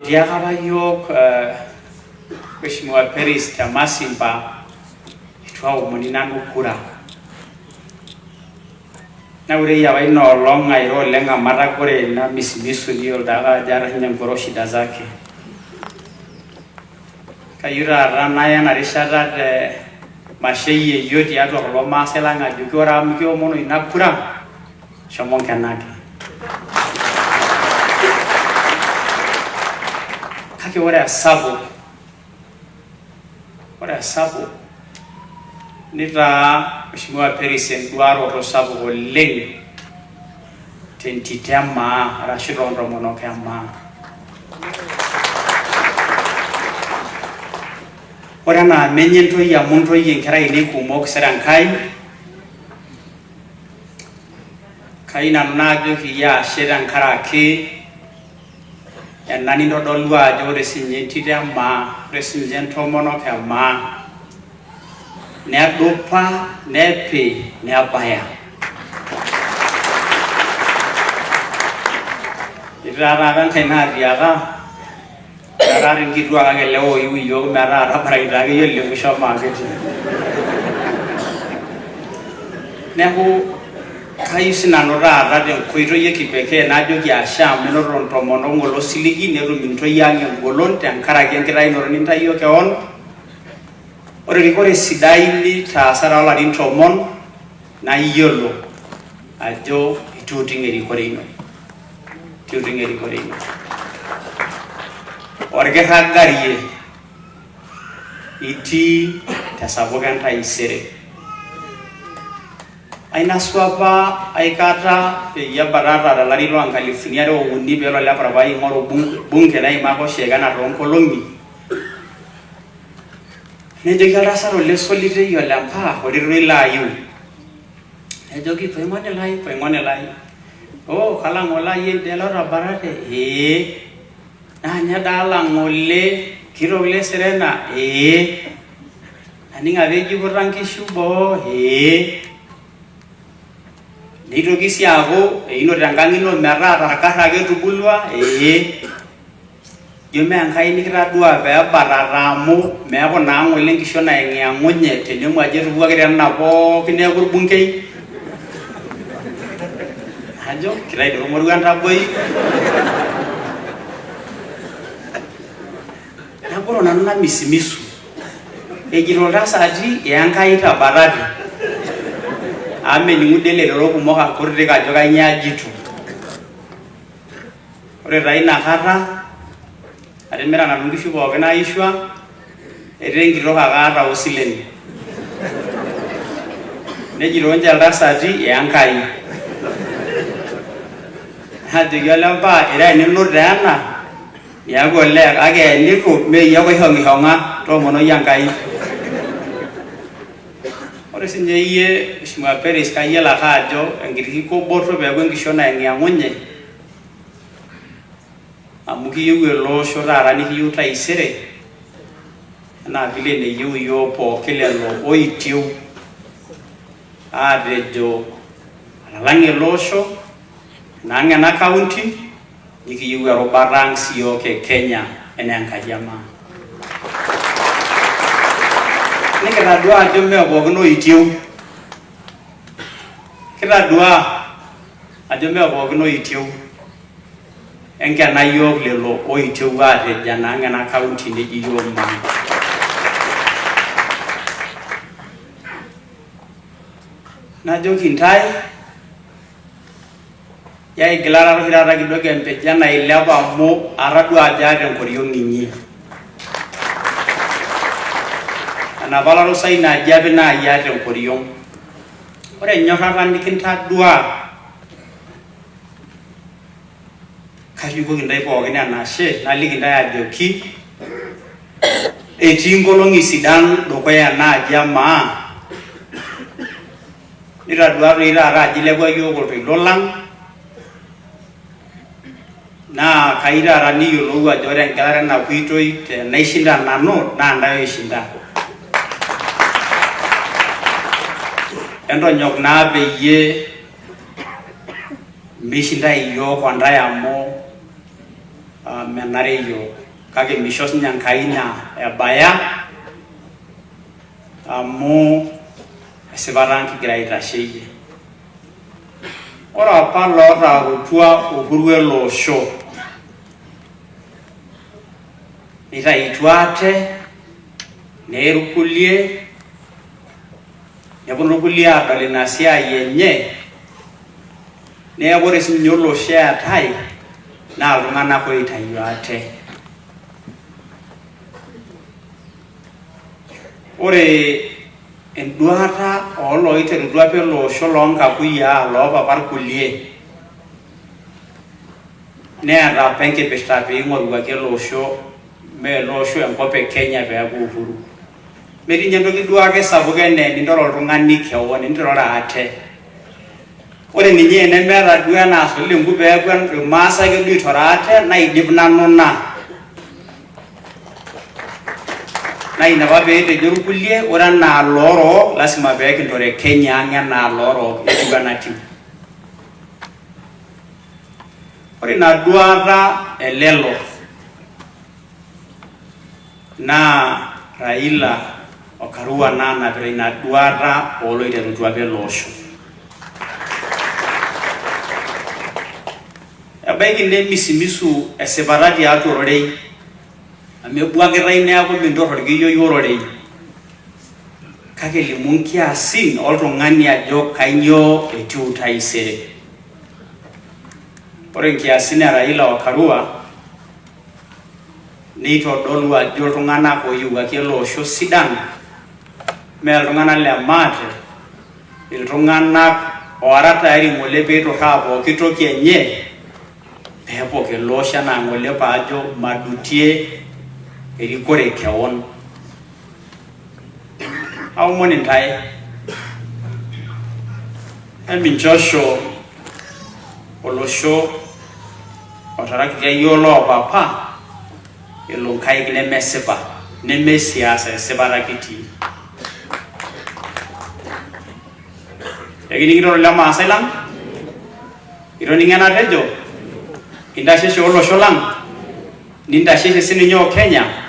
Etiaka apa iyiook Mheshimiwa Peris te Masimba eitu aomoni nanu kura. Naureyie apa ina olong airo oleng amu atagore namisimisu niyiolo taake ajo aata sinye engoro shida zake. Kayieu taata naya ena rishata te masho e yieyio tiatua kulo maasai lang ajoki ore amu kiomono ina kura shomo nkenaki. Kake ore esapuk, ore esapuk nitaa Mheshimiwa Peris enduaroto sapuk oleng tentito e maa arashu too ntomonok e maa. Ore enaa menye ntoyie amu ntoyie inkera ainei kumok sera Enkai, Kayieu nanu najoki iyie ashe tenkaraki ena nintodolua ajo ore sinye entito e maa, ore sinche intomonok e maa nedupa nepi nebaya. Etii taa taata enkae naatiaka etaa tii nkituak kake ilewa oiu iyiook metaa tabarakita akeyie ole musho maakiti. Neeku kayieu sinanu taata tenkoitoi e kipekee najoki ashe amu enoto ntomonok ng'ole osiligi netum intoyie ang engolon tenkaraki enkitayunoto nintayio kewon. Ore erikore sidai nitaasa toolarin tomon naa iyiolo ajo eitu iting erikore ino. Eitu iting erikore ino. Orkirragarie itii tesapuko entaisere. Ainasu apa aikata peyie abatata tolari loo nkalifuni are o uni peelo ole papai aing'oru bunge naimaka oshiake ena too nkolong'i. Nejoki oltasat ole Solitei ole Mpaa orerei laayieu. Nejoki paing'oni lai, paing'oni lai. Oh kala ng'ole ayie elde lotabatate? Ee. Naa nye daa ng'ole kitok le Serena? Ee. Aning apa eji iputa nkishu boo? Ee. Neitoki sii aaku einote enkang ino metaa torkarra ake etubulua? Ee. Ijo mee Enkai nikitadua pee ebatata amu meeku naa ng'ole enkishon nayeng'iyeng'unye tenemu ajo etupukuo ake tenena pookin neeku orbungei. Najo kitayu doi ormoruo entaboi. Nagoro nanu namisimisu. Ejito iltasati Enkai tabatate. Amu mening'u dii elelero kumok aa kutitik ajo kainyoo ajito. Ore taa ina kata atimira nanu nkishu pookin naishua, etaa enkitok ake aata osilen. Nejito ninche iltasati Enkai. Najoki ole mpaa ira enino taa ena niaku olee kake enitu mee iyie ake oihong'ihong'a toomonoki Enkai. Ore sinye iyie Mheshimiwa Peris kayiolo ake ajo enkiti kikoboto peeku enkishon nayeng'iyeng'unye amu kiyieu ele osho taata nikiyieu taisere enaa vile eneyieu iyiook pooki lelo oitieu aatejo elalang ele osho enaang ena county nikiyieu erubata ang siyiok e Kenya enaa enkaji e maa. Nikitadua ajo mee pookin oitieu, kitadua ajo mee pookin oitieu. Enkena iyiook lelo oitieu aatejo enaang ena county neji iyiook maa. Najoki intae Yaigila taata oshi taata kidogo empijan nailepa amu atadua ajo aata enkoriong inyi. Enapa larusai naji api naai aata enkoriong. Ore enyorrata nikintadua kashukoki intae pookin enashe naliki intae ajoki etii nkolong'i sidan dukuya naaji amaa Nitadua toi taata ajo ilepua iyiook oltoilo lang naa kayieu taata niyiolou ajo ore engelare napuitoi tenaishinda nanu naa ntae oishinda. Entonyok naa peyie mishindae iyiook ontae amu. Menare iyiook, kake misho sininye Enkai ina ebaya amu esipata ang kigira aitasheyie. Ore apa lootaarutua uhuru ele osho neitayutua ate neye irkulie neponu irkulie aadol ina siai enye. Neeku ore sininye olosho eetae naa iltung'anak oitayu ate. Ore enduata ooloiterutua apa ele osho loo nkakuyiaa loo papa irkulie neeta apa enkipirta piing'oruaki ele osho mee ele osho enkop e Kenya peeku uhuru. Metii ninye entoki duake sapuk enaa enintore oltung'ani kewon, nintororo ate. Ore ninye enemeeta duo enaas ole Lenku peeku irmaasai ake duo oitore ate naidip nanu ina. Naa ina apa pee etejo irkulie ore enaa loorook lasima pee kintore Kenya ang enaa loorook etiu enatiu. Ore ina duata e lelo naa Raila o Karua naanapita ina duata ooloiterutua apa ele osho. Ebaiki nemisimisu esipata tiatua ororei amu ebuakitai neeku mintor orkiyioi ororei kake elimu nkiasin oltung'ani ajo kainyoo etiu taisere. Ore nkiasin e Raila o Karua neitodolu ajo iltung'anak ooyiewuaki ele osho sidan, mee iltung'anak le maate, iltung'anak oora tayari ng'ole peiturraa pooki toki enye peepok ele osho enaa ng'ole paajo madutie erikore kewon. Aomon intae eminchosho olosho Otarakita iyiook loo papa elo nkaik nemesipa neme siasa esipata kitii. Ekining'ito le maasai lang? Itoning'o enatejo? Intasheshe olosho lang? Nintasheshe sininye o Kenya?